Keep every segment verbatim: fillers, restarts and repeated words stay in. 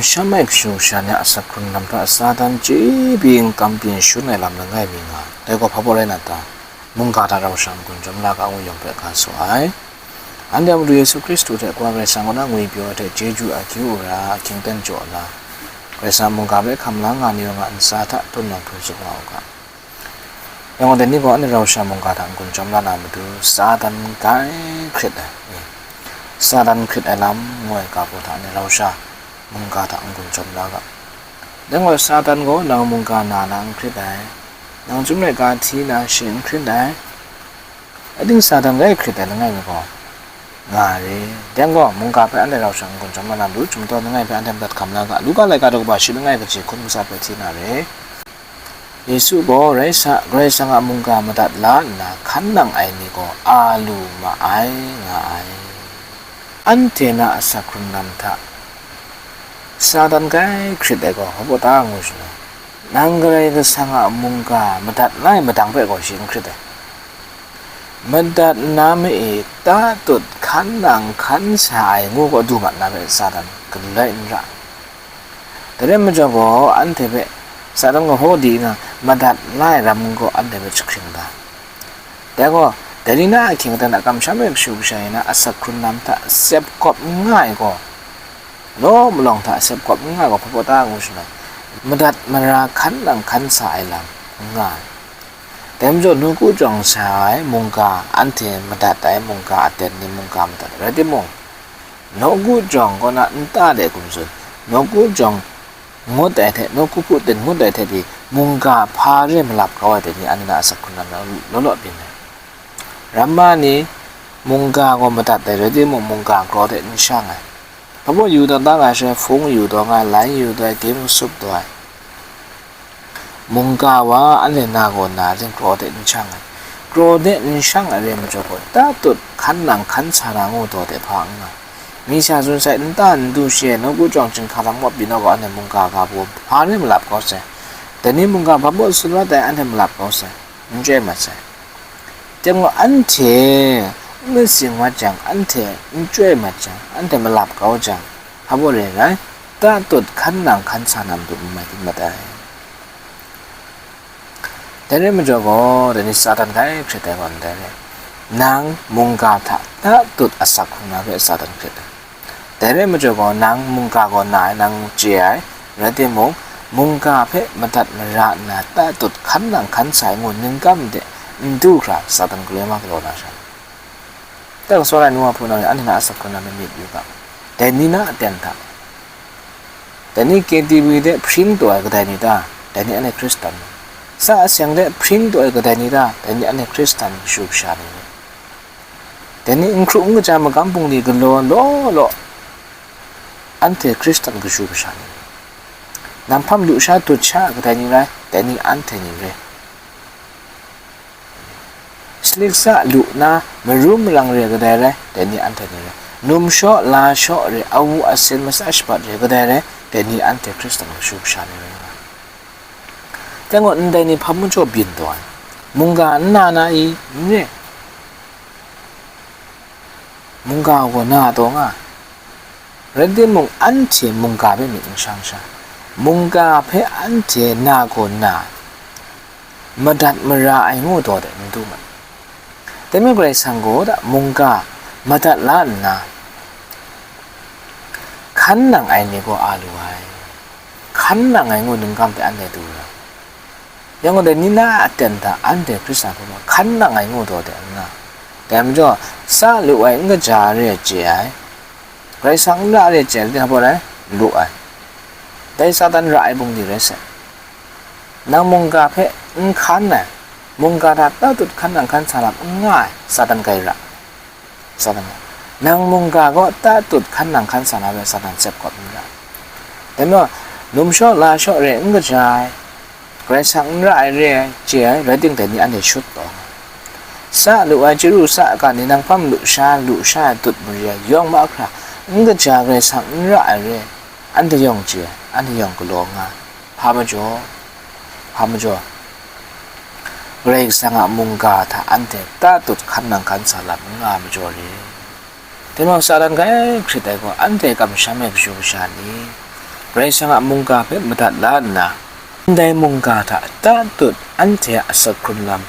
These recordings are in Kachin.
Shamai kashu kasha ni a asak hkrung lam hta Satan chyebi n kam byin shun ai lam langai mi nga ai. Dai gaw hpa baw rai na ta? Mungga hta rau sha n-gun chyawm la ga ngu yawng hpe ga saw ai. Anhte a Madu Yesu Hkristu hte Kawa Karai Kasang kaw na ngwipyaw ai hte chyeju akyu wora ahkying ten jaw la, Karai Kasang mungga hpe hkam la nga ni yawng a ntsa hta tun nang hpung tsup nga u ga. Yang gaw, dai ni gaw anhte rau sha mungga hta n-gun chyawm la na matu, Satan grai hkrit ai, Satan hkrit ai lam ngu ai ga baw hta anhte rau sha mungga hta n-gun chyawm la ga. Dai gaw, Satan gaw nang mungga na na n hkrit ai, nang chyum laika hti na shi n hkrit ai. Ating Satan grai hkrit ai langai mi gaw nga ai re. Dai gaw, mungga hpe anhte rau sha n-gun chyawm la na matu, chyum taw langai hpe anhte madat hkam la ga. Luka laika daw kaba shi langai kaji hkun matsat hpe hti na re. Yesu gaw, rai sa, Karai Kasang a mungga madat la nna hkan nang ai ni gaw a lu ma ai, nga ai. Anhte na asak hkrung lam hta Satan grai hkrit ai gaw hpa baw ta ngu shaloi, nang Karai Kasang a mungga madat la ai madang hpe gaw shi n hkrit ai. Madat nna ma e, tatut hkan nang hkan sa ai ngu gaw du mat na hpe Satan galoi n ra. Dai rai majaw gaw, anhte hpe Satan gaw hkaw di nna madat la ai ram gaw anhte hpe jahkring da. Dai gaw, dai ni na ahkying aten a kamsham ai kashu kasha ni na asak hkrung lam hta sep kawp n nga ai gaw, law malawng hta sep kawp n nga ai gaw hpa baw ta ngu shaloi, madat mara hkan nang hkan sa ai lam n nga ai. Dai majaw, nawku jawng sa ai mungga, anhte madat ai mungga aten ni mungga madat ai rai timung, nawku jawng kaw na nta de hkum tsun, nawku jawng ngut ai hte, nawku hpu ten ngut ai hte pyi, mungga hpa re malap kau ai dai ni anhte na asak hkrung lam law law byin ai. Ramma ni mungga gaw madat ai rai timung, mungga kraw hte n shang ai. Hpa baw yu tawn da nga ai shaloi, hpung yu tawn nga ai, lai yu tawn ai, tim sup tawn ai. Mungga wa anhte na gaw na ling kraw hte n shang ai. Kraw hte n shang ai re majaw gaw, tatut hkan nang hkan sa na ngu taw de hpa n nga. Mi sha tsun sai, nta n du shi ai, nawku jawng chyinghka lam wap pyi naw gaw, anhte mungga ga baw hpa re malap kau sai. Dai ni mungga hpa baw tsun mat ai, anhte malap kau sai, n chyoi mat sai. Dai gaw, anhte n matsing mat jang, anhte n chyoi mat jang, anhte malap kau jang, hpa baw re ai rai, tatut hkan nang hkan sa na matu n mai hkrit mat ai. Dai rai majaw gaw, dai ni Satan grai hkrit ai gaw ndai rai, nang mungga hta tatut asak hkrung na hpe Satan hkrit ai. Dai rai majaw gaw, nang mungga gaw na ai nang chye ai, rai timung, mungga hpe madat mara nna tatut hkan nang hkan sa ai ngu ningkam de n du hkra Satan galoi ma galaw na sha. Dai gaw, tsawra ai nu wa hpunau ni, anhte na asak hkrung lam myit yu ga, dai ni na aten hta, dai ni K T V de hpring taw ai kadai ni ta? Dai ni anhte Hkristan ni. Sa aseng de hpring taw ai kadai ni ta? Dai ni anhte Hkristan kashu kasha ni. Dai ni n hkru n kaja magam bungli galaw law law, anhte Hkristan kashu kasha ni. Nang hpam lusha dut sha ai kadai ni rai? Dai ni anhte ni re. Saliksa lu na marum marang re kadai rai? Dai ni anhte ni re. Numshaw lashaw re, awu asin masa shabat re kadai rai? Dai ni anhte Hkristan kashu kasha ni rai nga ai. Dai gaw, ndai ni hpa majaw byin taw ai? Mungga n na na i? N re. Mungga gaw na taw nga ai. Rai timung, anhte mungga hpe myit n shang sha, mungga hpe anhte na gaw na, madat mara ai ngu taw de n du mat. Dai majaw, Karai Kasang gaw da mungga madat la nna, hkan nang ai ni gaw a lu ai. Hkan nang ai ngu ningkam hte anhte du ai. Yang gaw, dai ni na aten hta anhte Hkristan hpung hkan nang ai ngu taw de n nga. Dai majaw, sa lu ai n kaja re ai chye ai, Karai Kasang n ra re ai chye ai, langai hpa rai lu ai. Dai Satan ra ai bungli rai sai. Nang mungga hpe n hkan ai, mungga hta tatut hkan nang hkan sa lam n nga ai, Satan grai ra. Satan gaw, nang mungga gaw tatut hkan nang hkan sa na hpe Satan tsep kawp n ra. Dai majaw, numshaw lashaw re n kaja ai, Karai Kasang n ra ai re ai chye ai, rai timung, dai ni anhte shut taw nga. Sa lu ai chyaru sa ga ni, nang hpam lusha lusha ai dut mari ai yawng mahkra n kaja Karai Kasang n ra ai re ai, anhte yawng chye ai, anhte yawng galaw nga ai. Hpa majaw, hpa majaw, Karai Kasang a mungga hta anhte tatut hkan nang hkan sa lam n nga ai majaw re. Dai majaw, Satan grai hkrit ai gaw, anhte kamsham ai kashu kasha ni, Karai Kasang a mungga hpe madat la nna, ndai mungga hta tatut anhte a asak hkrun lam,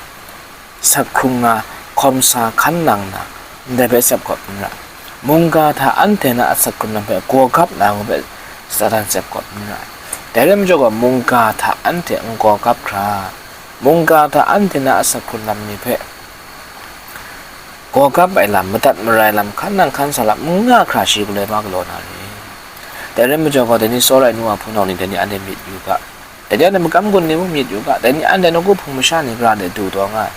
asak hkrung na, hkawm sa hkan nang na, ndai hpe tsep kawp n ra. Mungga hta anhte na asak hkrun lam hpe gawgap na ngu hpe Satan tsep kawp n ra. Dai rai majaw gaw, mungga hta anhte n gawgap hkra, mungga hta anhte na asak hkrun lam ni hpe gawgap ai lam, madat marai lam, hkan nang hkan sa lam n nga hkra shi galoi ma galaw na re. Dai rai majaw gaw, dai ni tsawra ai nu wa hpunau ni, dai ni anhte myit yu ga, dai ni anhte magam gun ni mung myit yu ga, dai ni anhte nawku hpung masha ni gara de du taw nga ai.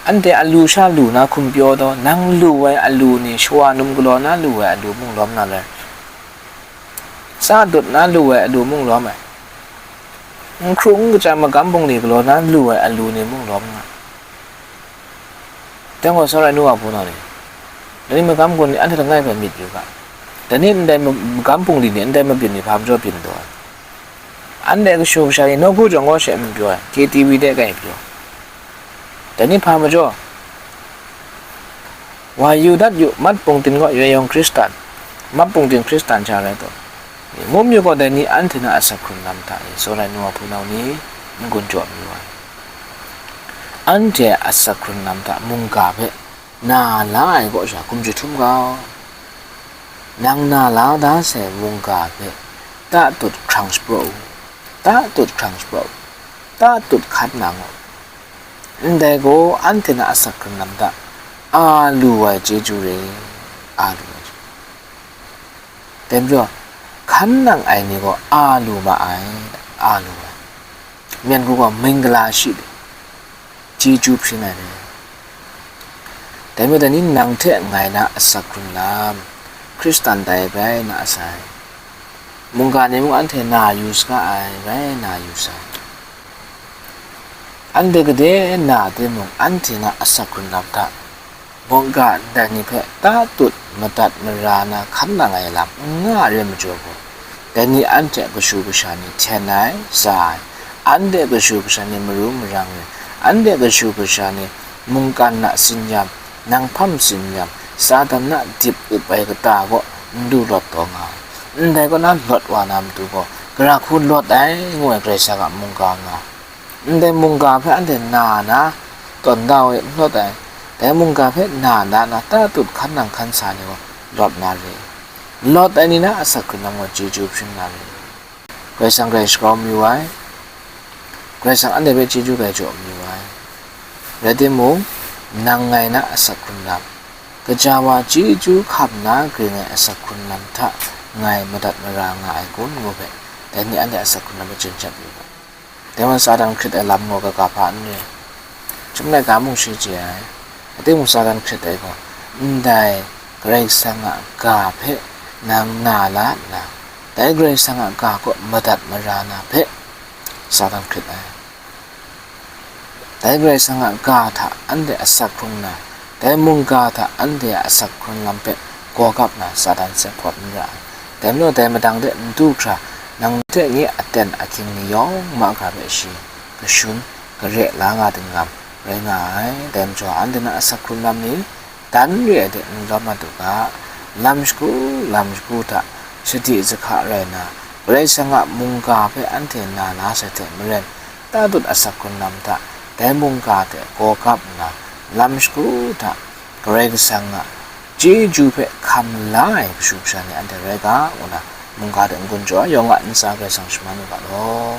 Anhte a lu sha lu na hkum pyaw taw, nang lu ai a lu ni shawa num galaw na lu ai a lu mung lawm na le, tsa dut na lu ai a lu mung lawm ai, n hkru n kaja magam bungli galaw na lu ai a lu ni mung lawm nga. Dai gaw, tsawra ai nu wa hpunau ni, dai ni magam gun ni anhte langai hpe myit yu ga, dai ni ndai ma-, magam bungli ni ndai mabyin ni hpa majaw byin taw ai? Anhte kashu kasha ni nawku jawng gaw she n pyaw ai, K T V de kai pyaw. Dai ni hpa majaw, wa yu dat yu, mat pungtin gaw yawng Hkristan, mat pungtin Hkristan sha rai taw, ngu mayu gaw, dai ni anhte na asak hkrun lam hta e, tsawra ai nu wa hpunau ni, n-gun jaw mayu ai. Anhte a asak hkrun lam hta mungga hpe na la ai kaw sha hkum jahtum ga, nang na la da sai mungga hpe tatut hkrang shapraw u, tatut hkrang shapraw u, tatut hkan nang u. Ndai gaw, anhte na asak hkrun lam hta a lu ai chyeju re, a lu ai chyeju. Dai majaw, hkan nang ai ni gaw a lu ma ai, a lu ai. Myen hku gaw, mingala shi de, chyeju hpring ai re. Dai majaw, dai ni nang hte ngai na asak hkrun lam, Hkristan tai rai na a sai, mungga ni mung anhte na yu saga ai, rai na yu sai. Anhte gade na timung, anhte na asak hkrun lam hta mungga ndai ni hpe tatut madat mara na hkan nang ai lam n nga ai rai majaw gaw, dai ni anhte kashu kasha ni hten ai, tsa ai, anhte kashu kasha ni maru marang ai, anhte kashu kasha ni mungkan na tsin-yam, nang hpam tsin-yam, Satan na dip up ai kata kaw n du lawt taw nga ai. Ndai kaw na lawt wa na matu gaw, gara hku lawt ai ngu ai Karai Kasang a mungga nga ai. Ndai mungga hpe anhte na na, tawn da we n lawt ai, dai mungga hpe na na na tatut hkan nang hkan sa ni gaw lawt na re. Lawt ai ni na asak hkrun lam gaw chyeju hpring na re. Karai Kasang grai shagrau mayu ai, Karai Kasang anhte hpe chyeju grai jaw mayu ai. Rai timung, nang ngai na asak hkrun lam, gaja wa chyeju hkam na gring ai asak hkrun lam hta ngai madat mara nga ai kun ngu hpe, dai ni anhte asak hkrun lam hpe chyeju yu ga. Dai wa Satan hkrit ai lam gaw kaga hpa n re. Chyum laika mung shi chye ai. Ating mung Satan hkrit ai gaw, ndai Karai Kasang a ga hpe nang na la nna, dai Karai Kasang a ga kaw madat mara na hpe Satan hkrit ai. Dai Karai Kasang a ga hta anhte asak hkrung na, dai mungga hta anhte a asak hkrung lam hpe gaw gap na Satan hte hpawt n ra ai. Dai majaw, dai madang de n du hkra, nang hte nye aten ahkying ni yawng mahkra hpe shi kashun, kare la nga dinghkam rai nga ai. Dai majaw, anhte na asak hkrung lam ni dan re ai de n lawm mat u ga, lam shagu, lam shagu hta sadi zahka rai na, Karai Kasang a mungga hpe anhte na la sai hte maren, tatut asak hkrung lam hta, dai mungga hte gaw gap nna, lam shagu hta Karai Kasang a chyeju hpe hkam la ai kashu kasha ni anhte rai ga, ngu na mungga hte n-gun jaw, yawng a ntsa Karai Kasang shaman u ga law.